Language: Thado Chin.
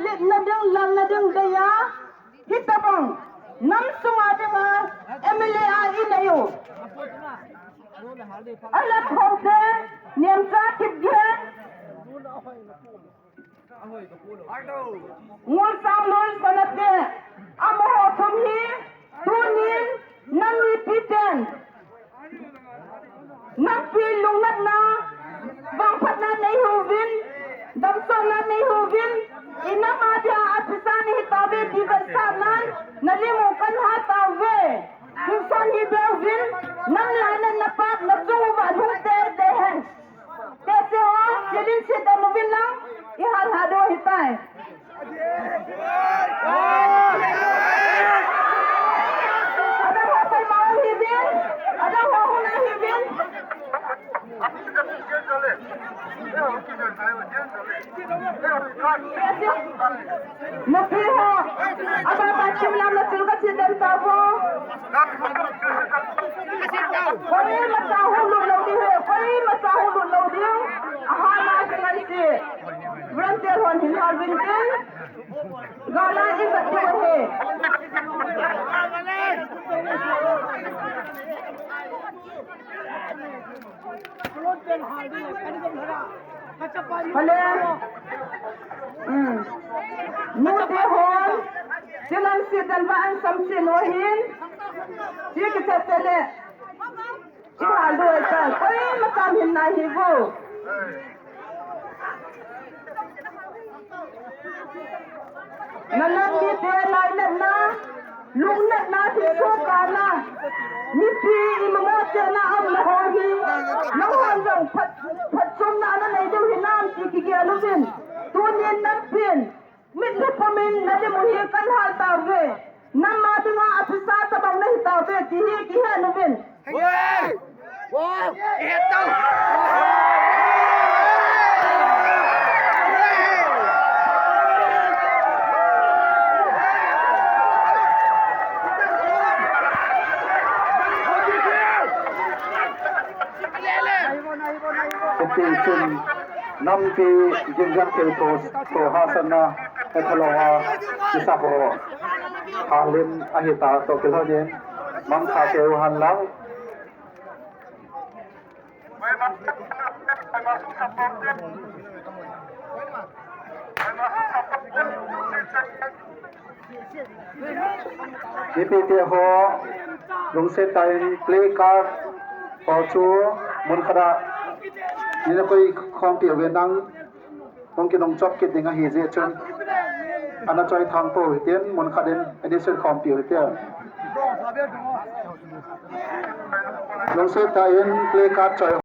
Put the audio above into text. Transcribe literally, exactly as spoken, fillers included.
litna ding, lamna ding dei a, hitabang nam sunga dinga M L A a inei u. Alam houte, Nemcha Kipgen, Ngulsanglun Sanate, amaho thum hi tunin nam mipiten nampi lungnatna, vangphatna nei hiuvin, damsotna nei hiuvin, inam a dia aphisa nahi tauve ti vetsahnan, nalim u kan hal tauve. Hung son hih beuvin, nam lainatna phat nachung uva hung teitei hen. Tete ho, chilin sit dan uvin lang, ihal hah diu ahitai. Adang ho koima hung hih uvin, adang ho hung nai hih uvin. Nupi ho, ababa chim lam na chil kasit den tauvo. Koimacha hung lut lou ding ahi, koimacha hung lut lou ding. Ahal a kingai si. Volunteer hon hin hal uvin tin. Gal a ivet diu ahi. Hello. Hmm. Nute hon, chilang sit dan va an samse no hin. Chi kichat chele. Ihal diu ahitai. Koimacha hin nai hih uvo. Nanam mite lainatna, lungnatna, thiso kana, mipi imamo chena aum na ho hi, nanghon jong phat, phatchomna nanei diu hinam ti kigel uvin, tunin nampin, mitlhi pumin nalim u hi kan hal tauve, nam a dinga aphisa tabang nahi tauve ti hi kihen uvin. Wow! Wow! Ihet tau! Attention, nampi ginjang thei tho, tho hahsatna, e thalo a, isa ho, halim ahita toh kilhonin, mangcha teu hen lang. Mipite ho, lungset tah in placard ho chu mun khat a, nei na koi khompi uve nang. Hung kinung chop kit ding ahi jeh chun, ana choi thang pou hitin, mun khat in, ani sun khompi u hitin. Lungset tah in placard choi